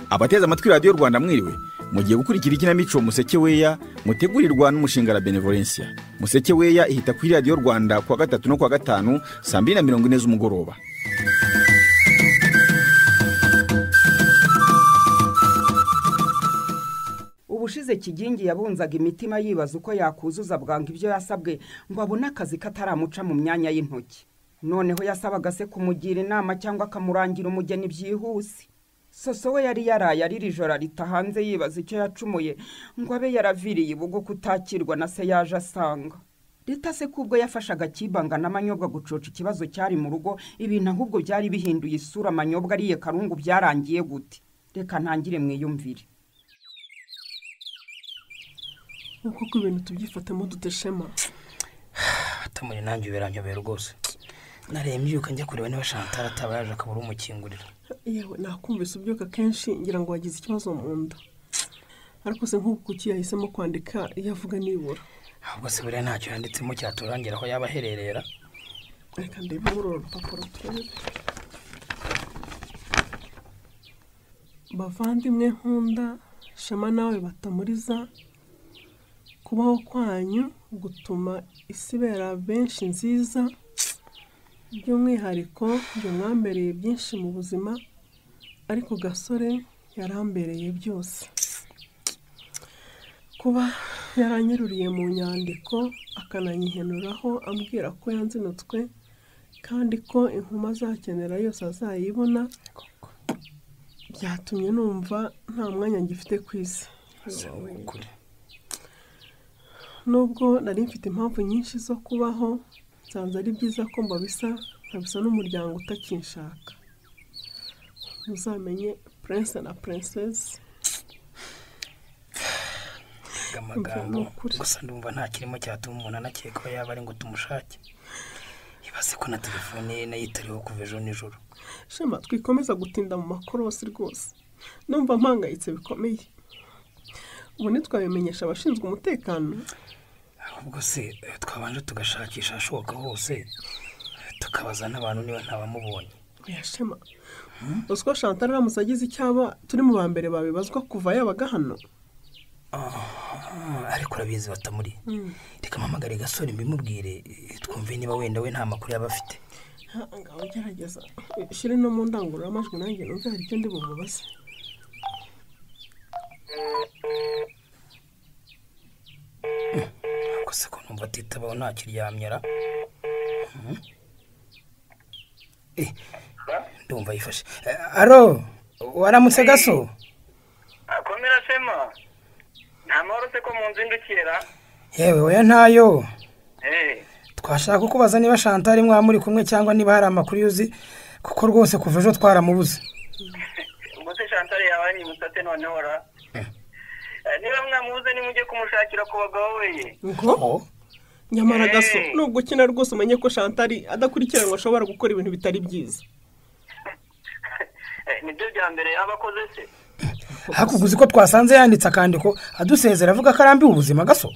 Abateze amatwi Radio Rwanda mwiriwe, mugiye gukurikira ikinamico Museke Weya mutegurirwa n'umushinga La Benevolencia. Museke Weya ihita kuri Radio Rwanda kuwa gatatu no kuwa gatanu saa 2:40 z'umugoroba. Ubushize Kigingi yabunzaga imitima yibaza uko yakuzuza bwanga ibyo yasabwe ngo abone akazi kataramuca mu myanya y'intoki. Noneho yasabaga se kumugira inama cyangwa akamurangira umugeni byihuse. Soso we yari yaraye ari ijoro rita hanze yibaza icyo yacumuye ngo abe yaraviriye ibugo kutakirwa na se yaje asanga. Rita se kubwo yafashaga Kibanga n'Amanyobwa gucoca ikibazo cyari mu rugo, ibintu ahubwo byari bihinduye isura. Amanyobwa ariye karungu byarangiye gute? Reka ntangire mwiyumvire. Uko ku bintu tubyifatamo duteshema. Atamuri nanjye biranyobera rwose. Nareye mbyuka njya kureba niba Chantal ataba yaje akabura umukingurira. Yewe nakumvise ubyuka kenshi ngira ngo wagize ikibazo mu nda. Ariko se nk'uko kuki yahisemo kwandika iyo avuga nibura. Ahubwo se buriya ntacyo yanditsemo cyaturangira aho yaba ahererera. Reka ndebe muri uru rupapuro turebe. Bavandimwe nkunda, Shema nawe Batamuriza, kubaho kwanyu gutuma isi ibera benshi nziza, by'umwihariko njye mwambereye byinshi mu buzima, ariko Gasore yarambereye byose. Kuba yaranyeruriye mu nyandiko akananyihenuraho ambwira ko yanzinutswe kandi ko inkuma azakenera yose azayibona, byatumye numva nta mwanya ngifite ku isi. Nubwo nari mfite impamvu nyinshi zo kubaho, nsanze ari byiza ko mbabisa nkabisa n'umuryango utakinshaka. Muzamenye Prince na Princess. Amagambo gusa ndumva nta kirimo cyatuma umuntu anakeka ko yaba ari ngo tumushake. Ibaze ko na telefone ye nayo itariho kuva ejo nijoro. Shema, twikomeza gutinda mu makorosi rwose. Numva mpangayitse bikomeye. Ubu ntitwabimenyesha abashinzwe umutekano. Ahubwo se twabanje tugashakisha ahashoboka hose, tukabaza n'abantu niba ntabamubonye. Oya Shema, uzi ko Chantal aramutse agize icyaba turi mu ba mbere babibazwa kuva yabaga hano. Ariko urabizi Batamuri, reka mpamagare Gasore mbimubwire twumve niba wenda we nta makuru yaba afite. Ngaho gerageza ushyire no mu ndangururamajwi nanjye numve hari icyo ndi bumubaze. Gusa ko numva atitabaho ntakiryamyera. Ndumva yifashe. Aro, waramutse Gaso? Akomera Shema. Nta mahoro se ko mu nzu indukira? Yewe oya ntayo. Twashaka kukubaza niba Chantal mwa muri kumwe cyangwa niba hari amakuru yuzi, kuko rwose kuva ejo twaramubuze. Ubwo se Chantal yabanyibutse ate noneho ra? Niba mwamubuze nimujye kumushakira ku bagabo be. Ngo? Nyamara Gaso, nubwo ukina rwose umenye ko Chantal adakurikiranwa ashobora gukora ibintu bitari byiza. Nibyo bya mbere yaba akoze se? Hakuguzi ko twasanze yanditse akandiko adusezera avuga ko arambiwe ubuzima Gaso.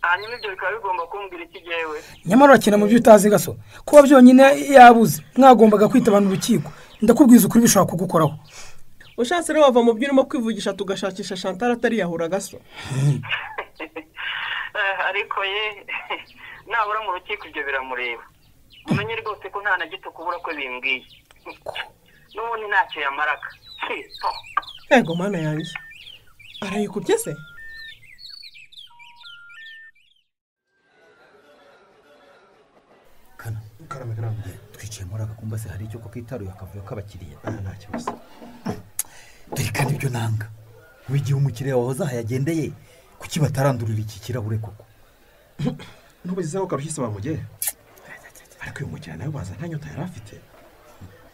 Hanyuma ibyo bikaba bigomba kumbwira iki jewe? Nyamara urakina mu byo utazi Gaso. Kuba byonyine yabuze, mwagombaga kwita abantu urukiko. Ndakubwiza ukuri bishobora kugukoraho. Ushatse rero wava mu byo urimo kwivugisha tugashakisha Chantal atari yahura Gaso. Ariko ye nabura mu rukiko ibyo biramureba. Umenye rwose ko nta na gito kubura ko bimbwiye. N'ubundi ntacyo yamaraka. Ego mana yanjye, arayikubye se? Kana karame twicaye muri aka kumba se hari icyo ko kitaruye akavuyo k'abakiriya. Nta kibazo. Dore kandi ibyo nanga. Wigihe umukiriya wahoze aha yagendeye, kuki batarandurira iki kirahure koko? Ntubiziho karuhise bamuge. Ariko uyu mukiriya nawe baza nta nyota yari afite.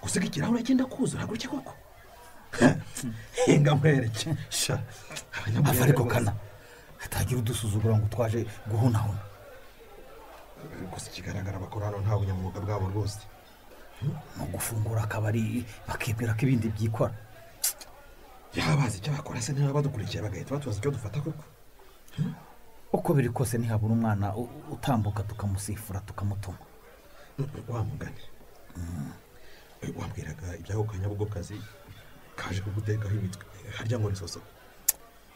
Gusiga ikirahure cyenda kuzura gutya koko. Hinga mwereke. Sha. Ariko Kana hatagira udusuzugura ngo twaje guhunahuna. Gusa ikigaragara bakora hano nta bunyamwuga bwabo rwose. Mu gufungura akabari bakibwira ko ibindi byikora. Yabazi icyo bakora se niba badukurikiye bagahita batubaza icyo dufata koko. Uko biri kose ntihabura umwana utambuka tukamusifura tukamutuma. Wa mugani. Wambwiraga iby'ako kanyabugokazi Kaje kugutekaho imitwe harya ngo ni soso.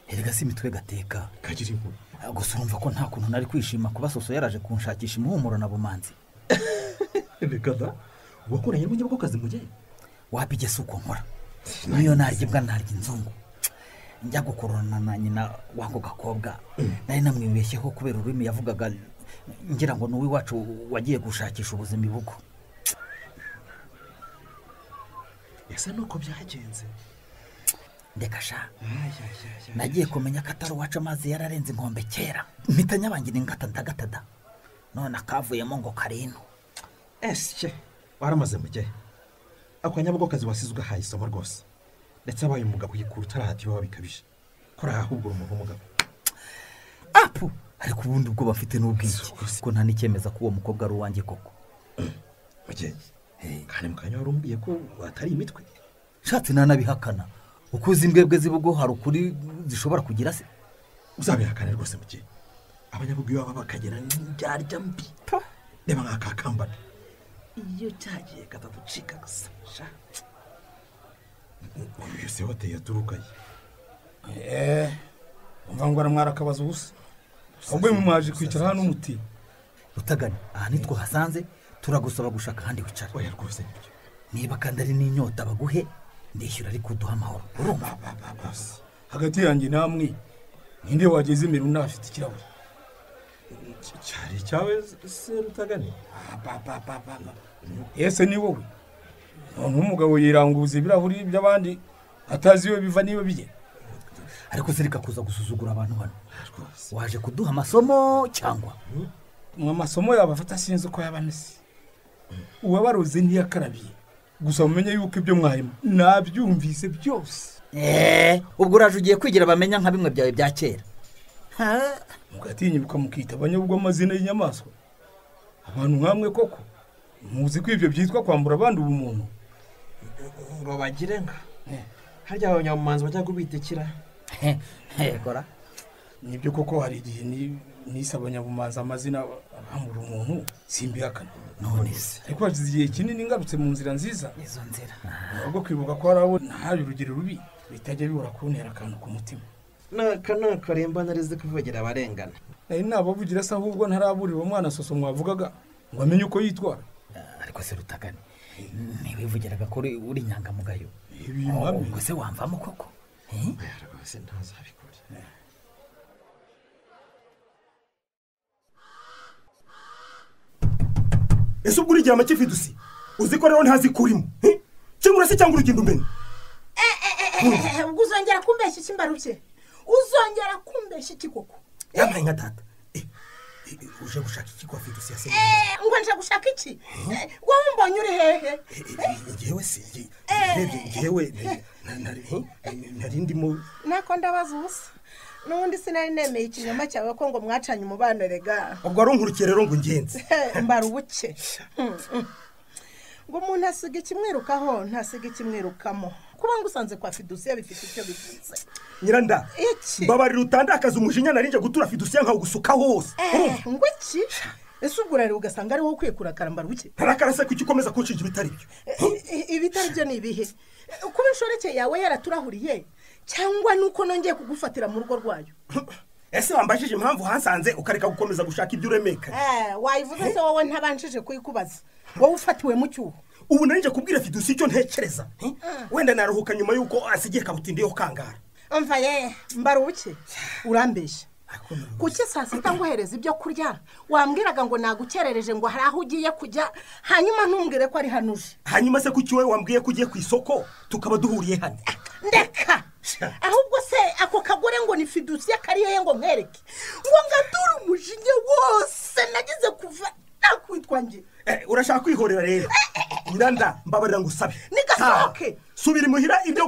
Erega si imitwe gateka. Kagira inkuru. Gusa urumva ko nta kuntu nari kwishima kuba soso yaraje kunshakisha imuhumuro na bumanzi. Reka da. Wakoranye n'umunyabugokazi mujye? Wapige si uko nkora. Niyo narya imbwa narya inzungu. Njya gukorana na nyina wako gakobwa. Nari namwibeshyeho kubera ururimi yavugaga ngira ngo nuwi wacu wagiye gushakisha ubuzima ibugo. Ese nuko byagenze? Ndeka sha. Nagiye kumenya ko atari uwacu amazi yararenze inkombe kera. Mpita nyabangira ingata ndagatada. None akavuyemo ngo karino. Ese waramaze mujye. Ako kanyabugokazi wasizwe ahaye isomo rwose. Ndetse abaye umugabo yikura utarahatiwe bikabije. Kora ahubwo umuntu w'umugabo. Apu ariko ubundi ubwo bafite n'ubwiki ko nta nicyemeza ko uwo mukobwa ari uwanjye koko. Mujye. Kandi mukanya warumbwiye ko atari imitwe. Shatse nanabihakana. Uko uzi imbwebwe z'ibugo hari ukuri zishobora kugira se? Uzabihakana rwose mujye. Abanyabugo baba bakagera n'indyarya mbi. Reba nk'akakambana. Iyo cyagiye kataducika gusa. Uyu se wateye aturukaye. Umva ngo aramwarakabaza ubusa. Ahubwo mwaje kwicara hano umuti. Rutagani, aha nitwo hasanze turagusaba gushaka ahandi wicara. Oya rwose nibyo. Niba kandi ari n'inyota baguhe ndishyura ariko uduha amahoro. Urumva? Hagati yanjye namwe ninde wageze imbere unafite ikirahure? Cyari cyawe se Rutagani? Ese ni wowe? None umugabo yiranguza ibirahuri by'abandi atazi iyo biva niba bijye. Ariko serika kuza gusuzugura abantu hano. Waje kuduha amasomo cyangwa? Mu masomo yabafata sinzi uko yabameze. Uwabaroze ntiyakarabiye. Gusa mumenye yuko ibyo mwarimu nabyumvise byose. Ubwo uraje ugiye kwigira bamenya nka bimwe byawe bya kera. Mugatinya mukita abanyabwo amazina y'inyamaswa. Abantu nkamwe koko muzi ko ibyo byitwa kwambura abandi ubumuntu. Ngo bagire nka harya abanyamumanzi bajya kubitekera. Kora nibyo koko hari igihe nise abanyabumanzi amazina bambura umuntu simbihakana. None se ariko hashize igihe kinini ngarutse mu nzira nziza. Izo nzira ahubwo kwibuka ko hari abo nahaye urugero rubi bitajya bihora kuntera akantu ku mutima. Naka nakaremba narize kuvugira abarengana. Nari nabavugira se ahubwo ntaraburira umwana soso mwavugaga ngo amenye uko yitwara. Ariko se Rutagani ntiwivugiraga ko uri inyangamugayo? Ubwo se wamvamo koko? Rwose ntazabikora. Ese ubwo urigira make Fidusi uzi ko rero ntazi kurimo cyangwa se cyangwa urugendo mbene? Ubwo uzongera kumbeshya iki mbaruke? Uzongera kumbeshya iki koko? Yampaye nka data. Uje gushaka iki kwa Fidusi yase? Ngo nje gushaka iki? Wowe mbonye uri hehe? Ngewe si urebye ngewe nari ndimo nako ndabaza ubusa. Nubundi sinari nemeye ikinyoma cyawe ko ngo mwacanye umubano rega. Ubwo arunkurikiye rero ngo ngenze. Mbarubuke. Ngo umuntu asiga ikimwirukaho ntasiga ikimwirukamo. Kuba ngusanze kwa Fidusiya bifite icyo bivuze. Nyiranda, mbabarira utandakaza umujinya narinje gutura Fidusiya nkagusuka hose. Ngo iki? Ese ubwo urari ugasanga ari wowe ukwiye kurakara mbarubuke? Ntarakara se kuki ukomeza kunshinja ibitari byo? Ibitari byo ni ibihe? Kuba inshoreke yawe yaraturahuriye cyangwa nuko nongeye kugufatira mu rugo rwayo? Ese wambajije impamvu hansanze ukareka gukomeza gushaka ibyo uremeka? Wayivuze se wowe ntabanjije kuyikubaza. Wowe ufatiwe mu cyuho. Ubu narinje kubwira Fidusi icyo ntekereza. Wenda naruhuka nyuma yuko asigiye kabutindi yo kangara. Umva ye, mbarubuke. Urambeshya. Kuki saa sita nguhereza ibyo kurya wambwiraga ngo nagukerereje ngo hari aho ugiye kujya hanyuma ntumbwire ko ari hano uje? Hanyuma se kuki wowe wambwiye ko ugiye ku isoko tukaba duhuriye hano? Ndeka ahubwo se ako kagore ngo ni Fidusiya kariye ngo nkwereke ngo ngatura umujinya wose nagize kuva nakwitwa nge. Urashaka kwihorera rero? Nyiranda mbabarira ngo usabe nigasohoke. Subira imuhira ibyo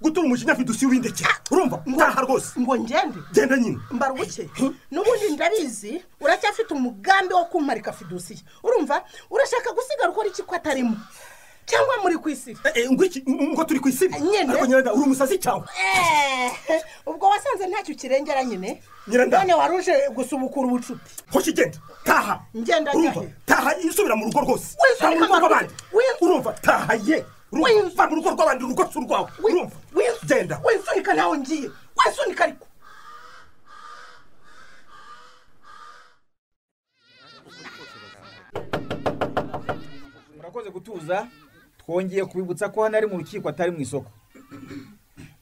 gutura umujinya Fidusiya ubindekera. Urumva? Ntaha rwose. Ngo ngende? Genda nyine. Mbarubuke nubundi ndabizi uracyafite umugambi wo kumparika Fidusiya. Urumva? Urashaka gusigara ukora iki ko atarimo? Cyangwa muri kwisibi? Ngo iki? Ngo turi kwisibi? Ariko Nyiranda uri umusazi cyangwa? Ubwo wasanze ntacyo kirengera nyine. None waruje gusubukura ubucuti. Hoshi genda. Taha. Ngenda njyahe? Taha isubira mu rugo rwose. Urumva? Taha ye. Urumva mu rugo rw'abandi urugo si urwawe. Urumva? Genda. Winsunika nawe ngiye. Winsunika ariko. Murakoze gutuza. Twongeye kubibutsa ko hano ari mu rukiko atari mu isoko.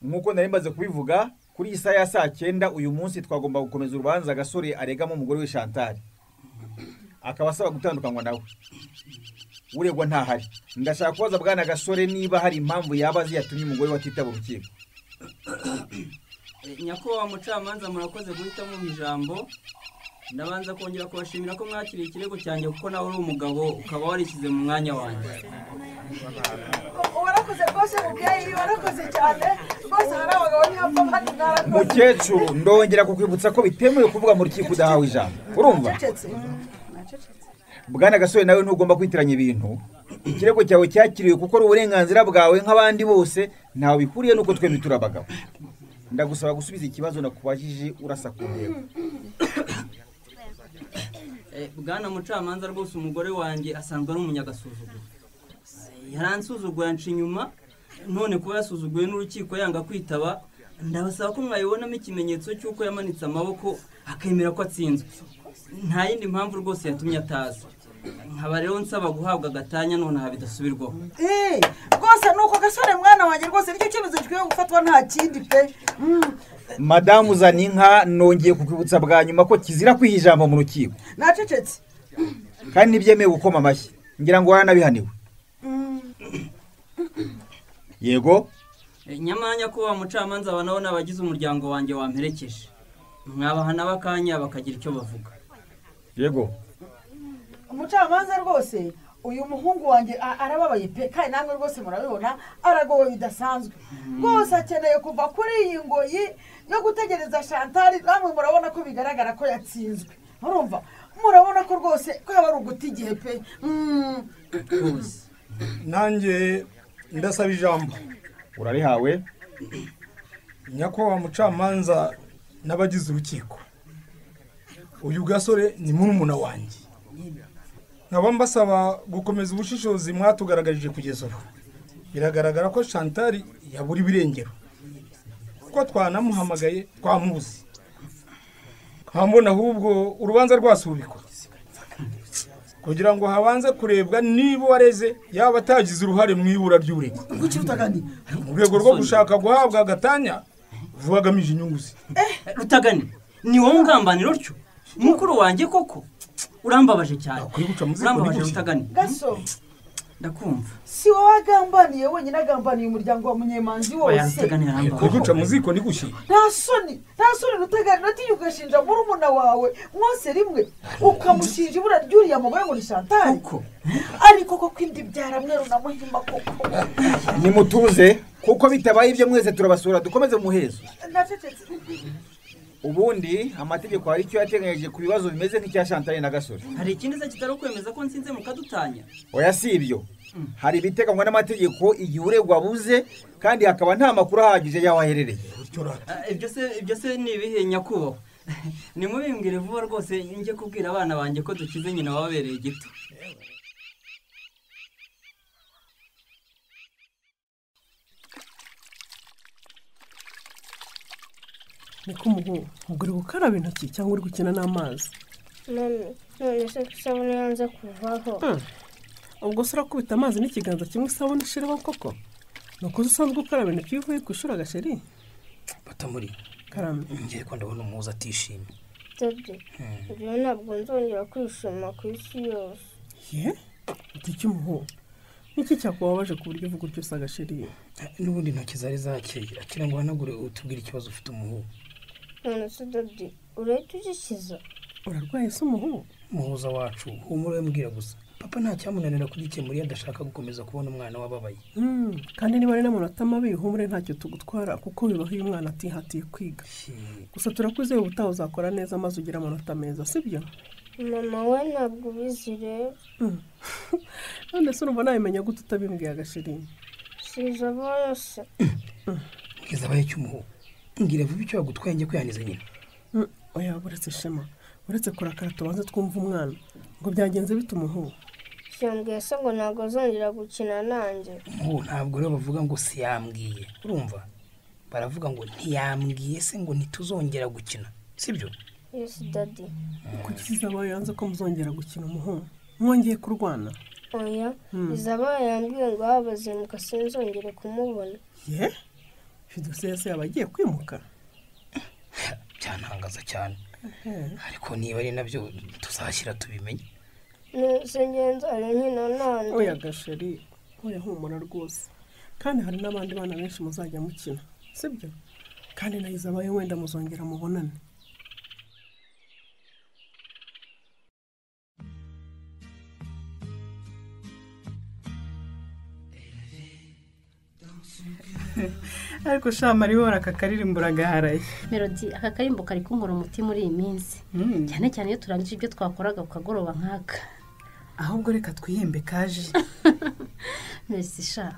Nk'uko nari maze kubivuga, kuri iyi saha ya saa 9 uyu munsi twagomba gukomeza urubanza Gasore aregamo umugore we Chantal, akaba asaba gutandukanywa nawe. Uregwa ntahari. Ndashaka kubaza bwana Gasore niba hari impamvu yaba azi yatumye umugore we atitaba urukiko. Nyakubahwa mucamanza, murakoze guhitamo mu ijambo. Ndabanza kongera kubashimira ko mwakiriye ikirego cyanjye, kuko nawe uri umugabo ukaba warishyize mu mwanya wanjye. Warakoze rwose mubyeyi, warakoze cyane rwose. Hari abagabo ntihapfa abandi mwarakoze. Mukecuru, ndongera kukwibutsa ko bitemewe kuvuga mu rukiko udahawe ijambo. Urumva? Bwana Gasore, nawe ntugomba kwitiranya ibintu. Ikirego cyawe cyakiriwe kuko ari uburenganzira bwawe nk'abandi bose, ntawe bihuriye n'uko twembi turi abagabo. Ndagusaba gusubiza ikibazo nakubajije urasa ku ntego. Bwana mucamanza, rwose umugore wanjye asanzwe ari umunyagasuzuguro. Yaransuzuguye anca inyuma, none kuba yasuzuguye n'urukiko yanga kwitaba, ndabasaba ko mwayibonamo ikimenyetso cy'uko yamanitse amaboko akemera ko atsinzwe. Nta yindi mpamvu rwose yatumye ataza. Nkaba rero nsaba guhabwa agatanya nonaha bidasubirwaho. Rwose nuko Gasore mwana wanjye, rwose nicyo cyemezo gikwiye gufatwa, nta kindi pe. Madamu Zaninka, nongeye kukwibutsa bwa nyuma ko kizira kwiha ijambo mu rukiko. Nacecetse. Kandi ntibyemewe gukoma amashyi, ngira ngo waranabihaniwe. Yego. Nyamara nyakubahwa mucamanza, aba nabo n'abagize umuryango wanjye wamperekeje, mwabaha n'abakanya bakagira icyo bavuga. Yego. Umucamanza, rwose uyu muhungu wanjye arababaye pe, kandi namwe rwose murabibona aragowe bidasanzwe. Rwose akeneye kuva kuri iyi ngoyi yo gutegereza Chantal. Namwe murabona ko bigaragara ko yatsinzwe. Murumva, murabona ko rwose ko yaba ari uguta igihe pe. Nanjye ndasaba ijambo. Urarihawe. Nyakubahwa mucamanza n'abagize urukiko, uyu Gasore ni murumuna wanjye. Nkaba mbasaba gukomeza ubushishozi mwatugaragarije kugeza ubu. Biragaragara ko Chantal yabura ibirengero, kuko twanamuhamagaye twamubuze. Nkambona ahubwo urubanza rwasubikwa kugira ngo habanze kurebwa niba uwareze yaba atagize uruhare mu ibura ry'uregwa, mu rwego rwo gushaka guhabwa agatanya vuba agamije inyungu ze. Rutagani, ni wowe ungambanira utyo mukuru wanjye koko? Urambabaje cyane. Urambabaje Rutagani. Gaso, ndakumva. Si wowe agambaniye wenyine, agambaniye umuryango wa Munyemanzi wose. Kuguca mu ziko ni gushye. Nta soni, nta soni Rutagani, natinya ugashinja murumuna wawe mwose rimwe, ukamushinja ibura ry'uriya mugore ngo ni Chantal. Ariko koko indi byara mweru na Muhima koko. Nimutuze, kuko bitabaye ibyo mwese turabasura dukomeze muhezo. Nacecetse. Ubundi amategeko hari icyo yateganyije ku bibazo bimeze nk'icya Chantal na Gasore. Hari ikindi se kitari ukwemeza ko nsinze mukadutanya? Oya, si ibyo. Hari ibiteganywa n'amategeko igihe uregwa abuze kandi hakaba nta makuru ahagije y'aho aherereye. Ibyo se ni ibihe nyakubahwa? Nimubimbwire vuba rwose njye kubwira abana banjye ko dukize nyina wababereye gito. Niko umuhungu, ubwo uri gukaraba intoki cyangwa uri gukina n'amazi? None se isabune yanze kuvaho. Ubwo se urakubita amazi n'ikiganza kimwe isabune ishiraho koko? Ni uko usanzwe ukaraba intoki iyo uvuye ku ishuri agasheri? Batamuri, karame. Ngiye ko ndabona umuhuza atishimye. Dede, ibyo ntabwo nzongera kwishima ku isi yose. Ye? Uti iki umuhungu? Niki cyakubabaje ku buryo uvuga utyo se agasheri? N'ubundi intoki zari zakeye, akira ngo uhanagure utubwire ikibazo ufite umuhungu. None se Dodi, urahita ugikiza? Urarwaye se umuhungu? Muhuza wacu, humura mbwira gusa. Papa nta cyamunanira kugikemura iyo adashaka gukomeza kubona umwana wababaye. Kandi niba ari n'amanota mabi, humure ntacyo tugutwara kuko bibaho iyo umwana atihatiye kwiga. Gusa turakwizeye ubutaha uzakora neza maze ugira amanota meza, sibyo? Mama we ntabwo ubizi rero. None se urumva nabimenya gute utabimbwiye agashiri? Siza bose. Mbwiza abaye cy'umuhungu. Mbwira vuba icyo yagutwaye njye kwihaniza nyina. Oya, buretse Shema, uretse kurakara tubanze twumva umwana. Ngo byagenze bite umuhungu? Siyambwiye se ngo ntabwo azongera gukina nanjye. Ntabwo rero bavuga ngo siyambwiye, urumva? Baravuga ngo ntiyambwiye se ngo ntituzongera gukina, sibyo? Yes daddy. Kuki Izabayo yanze ko muzongera gukina umuhungu? Mwongeye kurwana? Oya, Izabayo yambwiye ngo abazimuka sinzongere kumubona. Ye? Fidusiya se yaba agiye kwimuka? Byantangaza cyane. Ariko niba ari nabyo tuzashyira tubimenye. Nsengenza ari nkina nande. Oya gasheri, oya humura rwose. Kandi hari n'abandi bana benshi muzajya mukina, sibyo? Kandi na Izabayo wenda muzongera mubonane. Ariko sha Maribora aka karirimbo uragaharaye. Melody aka karimbo kari kunkora umuti muri iyi minsi. Cyane cyane iyo turangije ibyo twakoraga ukagoroba nkaka. Ahubwo reka twihembe kaje. Merci sha.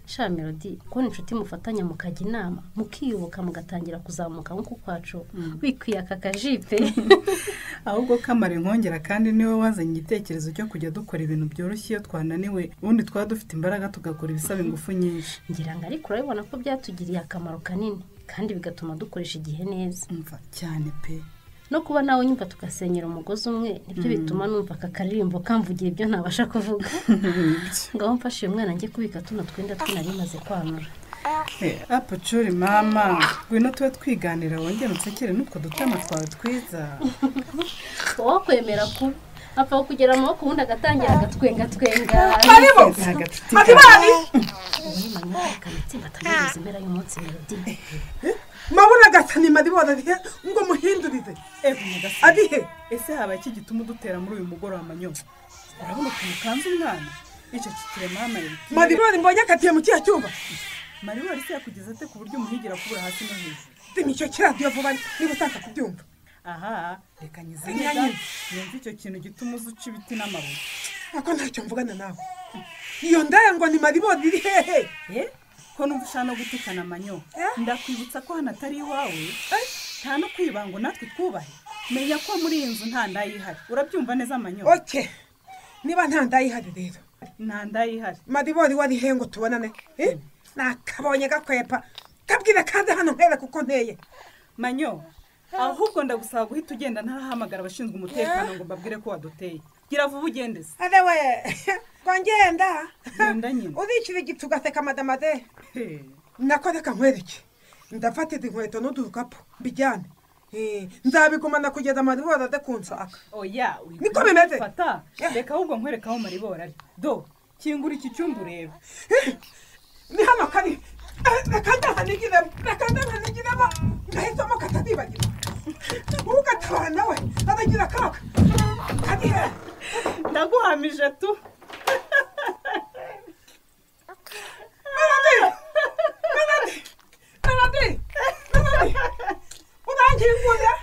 Sha Melody, kubona inshuti mufatanya mukajya inama, mukiyubuka mugatangira kuzamuka nkuko kwacu, wikwiye aka kajipe. Ahubwo kamara inkongera kandi niwe wazanye igitekerezo cyo kujya dukora ibintu byoroshye iyo twananiwe, ubundi twaba dufite imbaraga tugakora ibisaba ingufu nyinshi. Ngira ngo ariko urabibona ko byatugiriye akamaro kanini kandi bigatuma dukoresha igihe neza. Umva cyane pe. No kuba nawe nyumva tugasenyera umugozi umwe nibyo bituma numva aka karirimbo kamvugira ibyo ntabasha kuvuga. Ngaho mfashe uyu mwana njye kubika tuno twenda twinari maze kwanura. Apacuri mama, ngwino tube twiganira wongere unsekere n'utwo dutama twawe twiza. Wowe kwemera kuba apfa kugera amaboko ubundi agatangira agatwenga twenga. Maribo! Maribani! Impera y'umunsi Melody. Mabona gatani Maribora arihe ngo muhindurize. Arihe? Ese haba iki gituma udutera muri uyu mugoroba manyo? Urabona ukuntu ukanze umwana? Icyo kikire mama. Maribora mbonye akatiye mu kiya cyumba. Maribora se yakugeza ate ku buryo umuhigira kubura hasi no hejuru? Dimi icyo kiradiyo vuba niba utaka kubyumva. Aha, reka nyizanye. Numva icyo kintu gituma uzuca ibiti n'amabuye. Ako ntacyo mvugana nawe. Iyo ndaya ngo ni Maribora iri hehe? Ko numva ushaka no gutukana manyo. Ndakwibutsa ko hano atari iwawe. Nta no kwibanga natwe twubahe. Menya ko muri iyi nzu nta ndayihari. Urabyumva neza manyo? Okay. Niba nta ndayihari rero. Nta ndayihari. Maribora wari he ngo tubonane? Nakabonye gakwepa. Kabwira kandi hano mpera kuko nteye. Manyo, ahubwo ndagusaba guhita ugenda ntarahamagara abashinzwe umutekano ngo mbabwire ko waduteye. Gira vuba ugende se. Ade we. Ko ngenda. Genda nyine. Urikira igiti ugaseka madamade. Nako reka nkwereke. Ndafata inkweto n'udukapu mbijyane. Nzabigumana kugeza Maribora adakunsaka. Oya, niko bimeze. Fata. Reka ahubwo nkwereke aho Maribora ari. Do, kingura iki cyumba urebe. Ni hano kari. Reka ndahanigiremo. Reka ndahanigiremo. Ngahitamo katadibagira. Ugatabara nawe aragira akaka. Kadihe. Ndaguhamije tu. Melody! Melody! Melody! Melody! Urangingura!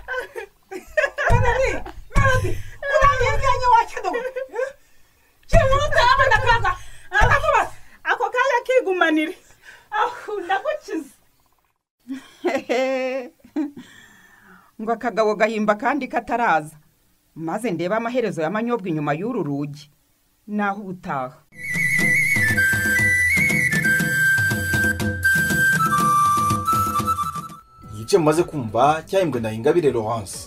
Melody! Melody! Uranginganya wakedo. Kimuta abana kaga. Akavuba. Ako kanya kigumanire. Aho ndagukiza. Ngo akagabo gahimba kandi kataraza. Maze ndeba amaherezo y'amanyobwa inyuma y'uru rugi. Naho ubutaha. Igice mumaze kumva cyahimbwe na Ingabire Laurence.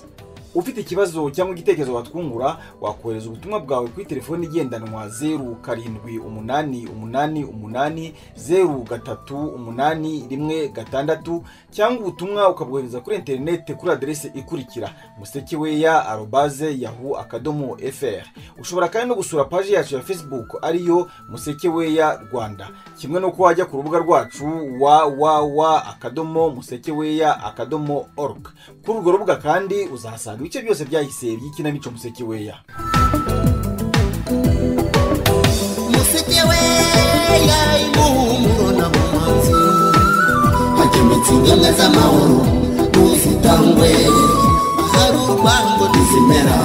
Ufite ikibazo cyangwa igitekerezo watwungura, wakohereza ubutumwa bwawe kuri telefoni igendanwa 0788 803 816 cyangwa ubutumwa ukabwohereza kuri interineti kuri adresse ikurikira musekeweya@yahoo.fr. Ushobora kandi no gusura page yacu ya Facebook ariyo Musekeweya Rwanda, kimwe no wajya ku rubuga rwacu www.musekeweya.org. Kuri urwo rubuga kandi uzahasanga ibice byose byahise by'ikinamico Musekeweya. Musekeweya imuhumuro na bumanzi hagemetse ingemwe z'amahoro ntuzitangwe ahari urwango ntizimera.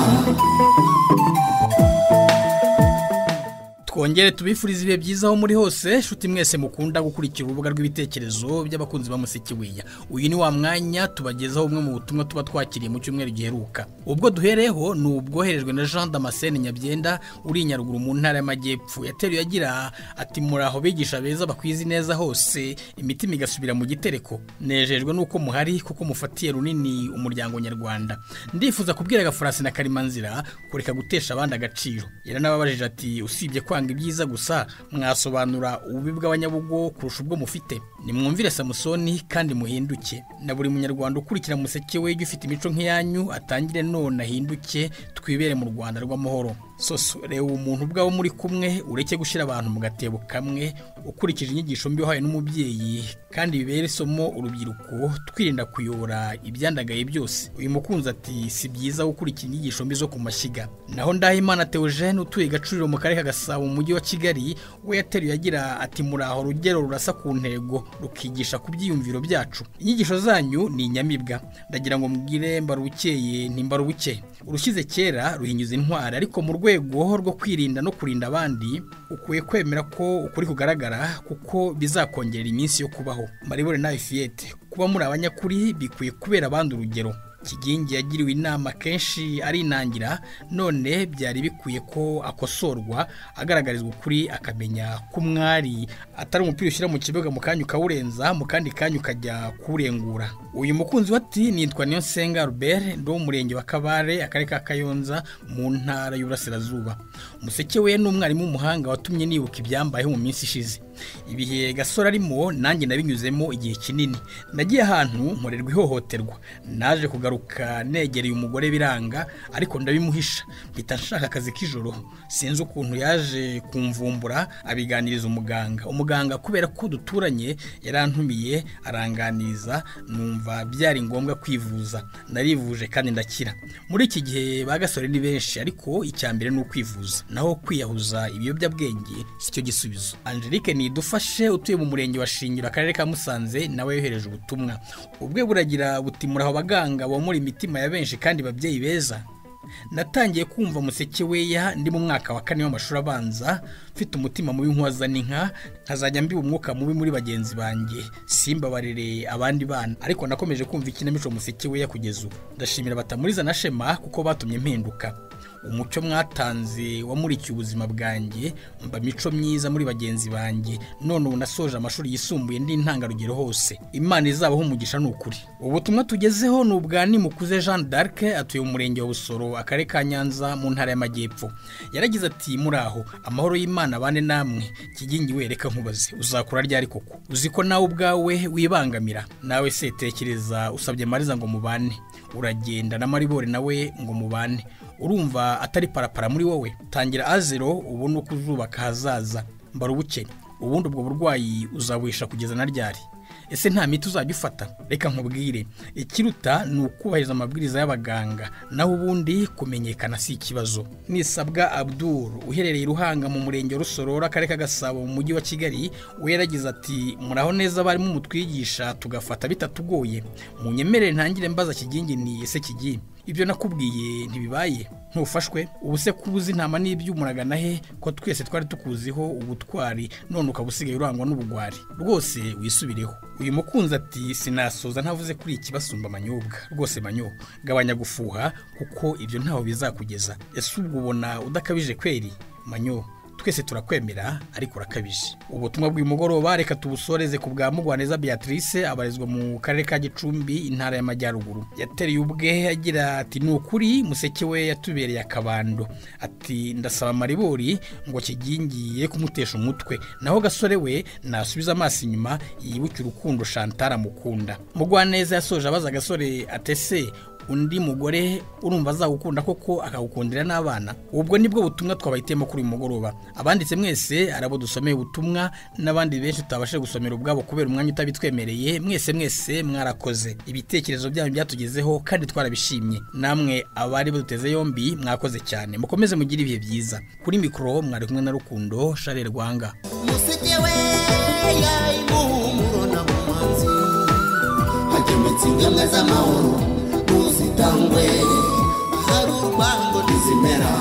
Twongere tubifurize ibihe byiza aho muri hose, shuti mwese mukunda gukurikira urubuga rw'ibitekerezo by'abakunzi ba Musiki Weya. Uyu ni wa mwanya tubagezaho umwe mu butumwa tuba twakiriye mu cyumweru giheruka. Ubwo duhereho ni ubwoherejwe na Jean Damascene Nyabyenda uri Nyaruguru mu ntara y'Amajyepfo. Yateruye agira ati muraho bigisha beza bakwizi neza hose, imitima igasubira mu gitereko. Nejejwe nuko muhari kuko mufatiye runini umuryango nyarwanda. Ndifuza kubwira Gafarasi na Karimanzira kureka gutesha abandi agaciro. Yaranababajije ati usibye kwanga ibyiza gusa mwasobanura ububi bw'abanyabugo kurusha ubwo mufite. Nimwumvire Samusoni kandi muhinduke. Na buri munyarwanda ukurikira Museke we ufite imico nk'iyanyu atangire none ahinduke, twibere mu Rwanda rw'amahoro. Soso reba umuntu ubwawe muri kumwe, ureke gushira abantu mu gatebo kamwe ukurikije inyigisho mbi wahawe n'umubyeyi, kandi bibere isomo urubyiruko twirinda kuyobora ibyandagaye byose. Uyu mukunzi ati si byiza gukurikira inyigisho mbi zo ku mashyiga. Naho Ndahimana Theogene utuye Gacuriro mu karere ka Gasabo mu mujyi wa Kigali, we yateruye agira ati muraho rugero rurasa ku ntego rukigisha ku byiyumviro byacu. Inyigisho zanyu ni inyamibwa. Ndagira ngo mbwire Mbarubukeye nti Mbarubuke, urushyize kera ruhinyuza intwari, ariko mu rwego rwo kwirinda no kurinda abandi ukwiye kwemera ko ukuri kugaragara kuko bizakongerera iminsi yo kubaho. Maribore nawe Fiete, kuba muri abanyakuri bikwiye kubera abandi urugero. Kigingi yagiriwe inama kenshi arinangira, none byari bikwiye ko akosorwa agaragarizwa ukuri akamenya ko umwari atari umupira ushyira mu kibuga mu kanya ukawurenza mu kandi kanya ukajya kuwurengura. Uyu mukunzi wati nitwa Niyonsenga Albert, ndi umurenge wa Kabare, akarere ka Kayonza mu ntara y'Uburasirazuba. Umuseke we ni umwarimu w'umuhanga watumye nibuka ibyambayeho mu minsi ishize. Ibihe Gasore arimo nanjye nabinyuzemo igihe kinini. Nagiye ahantu nkorerwa ihohoterwa, naje kugaruka negereye umugore biranga, ariko ndabimuhisha mpita nshaka akazi k'ijoro. Sinzi ukuntu yaje kumvumbura abiganiriza umuganga. Umuganga kubera ko duturanye yarantumiye aranganiza, numva byari ngombwa kwivuza. Narivuje kandi ndakira. Muri iki gihe ba Gasore ni benshi, ariko icyambere ni ukwivuza, naho kwiyahuza ibiyobyabwenge sicyo gisubizo. Angelique Nidufashe utuye mu murenge wa Shingiro akarere ka Musanze nawe yohereje ubutumwa. Ubwe buragira buti muraho baganga bomora imitima ya benshi kandi babyeyi beza. Natangiye kumva Museke Weya ndi mu mwaka wa 4 w'amashuri abanza, mfite umutima mubi nkwaza n'inka, nkazajya mbiba umwuka mubi muri bagenzi banjye, simbabarire abandi bana, ariko nakomeje kumva ikinamico Museke Weya kugeza ubu. Ndashimira Batamuriza na Shema kuko batumye mpinduka. Umuco mwatanze wamurikiye ubuzima bwanjye, mba mico myiza muri bagenzi banjye, none ubu nasoje amashuri yisumbuye ndi intangarugero hose. Imana izabaho umugisha n'ukuri. Ubutumwa tugezeho ni ubwa Nimukuze Jean d'Arc atuye mu murenge wa Busoro akarere ka Nyanza mu ntara y'Amajyepfo. Yaragize ati muraho amahoro y'Imana bane namwe. Kigingi we reka nkubaze, uzakura ryari koko? Uzi ko nawe ubwawe wibangamira? Nawe se tekereza usabye Mariza ngo mubane, uragenda na Maribore nawe ngo mubane, urumva atari parapara muri wowe? Tangira azero ubone uko uzubaka hazaza. Mbarubuke, ubundi ubwo burwayi uzabuhisha kugeza na ryari? Ese nta miti uzajya ufata? Reka nkubwire, ikiruta ni ukubahiriza amabwiriza y'abaganga, naho ubundi kumenyekana si ikibazo. Nisabwa Abdul uherereye Ruhanga mu murenge wa Rusororo akarere ka Gasabo mu mujyi wa Kigali, we yaragize ati muraho neza abarimu mutwigisha tugafata bitatugoye. Munyemerere ntangire mbaza Kigingi ni ese Kigingi, ibyo nakubwiye ntibibaye? Ntufashwe? Ubu se kubuza intama n'iby'umuragana he ko twese twari tukuziho ubutwari, none ukaba usigaye urangwa n'ubugwari? Rwose wisubireho. Uyu mukunzi ati sinasoza ntavuze kuri iki basumba manyobwa. Rwose manyo, gabanya gufuha kuko ibyo ntaho bizakugeza. Ese ubwo ubona udakabije kweri? Manyo, twese turakwemera ariko urakabije. Ubutumwa bw'umugoroba reka tubusoreze ku bwa Mugwaneza Beatrice abarizwa mu karere ka Gicumbi intara y'Amajyaruguru. Yatereye ubwe agira ati ni ukuri Museke we yatubereye akabando. Ati ndasaba Maribori ngo kigingiye kumutesha umutwe, naho Gasore we nasubiza amaso inyuma yibuke urukundo Chantal amukunda. Mugwaneza yasoje abaza Gasore atese undi mugore urumva azagukunda koko akagukundira n'abana? Ubwo nibwo butumwa twabahitemo kuri uyu mugoroba. Abanditse mwese arabo dusomeye ubutumwa n'abandi benshi tutabashe gusomera ubwabo kubera umwanya utabitwemereye, mwese mwese mwarakoze. Ibitekerezo byanyu byatugezeho kandi twarabishimye. Namwe abari baduteze yombi mwakoze cyane. Mukomeze mugire ibihe byiza. Kuri mikoro mwari kumwe na Rukundo Charles Rwanga. Museke we ya imuhumuro na bumanzi, hagemetse ingemwe z'amahoro zitangwe, hari urwango ntizimera.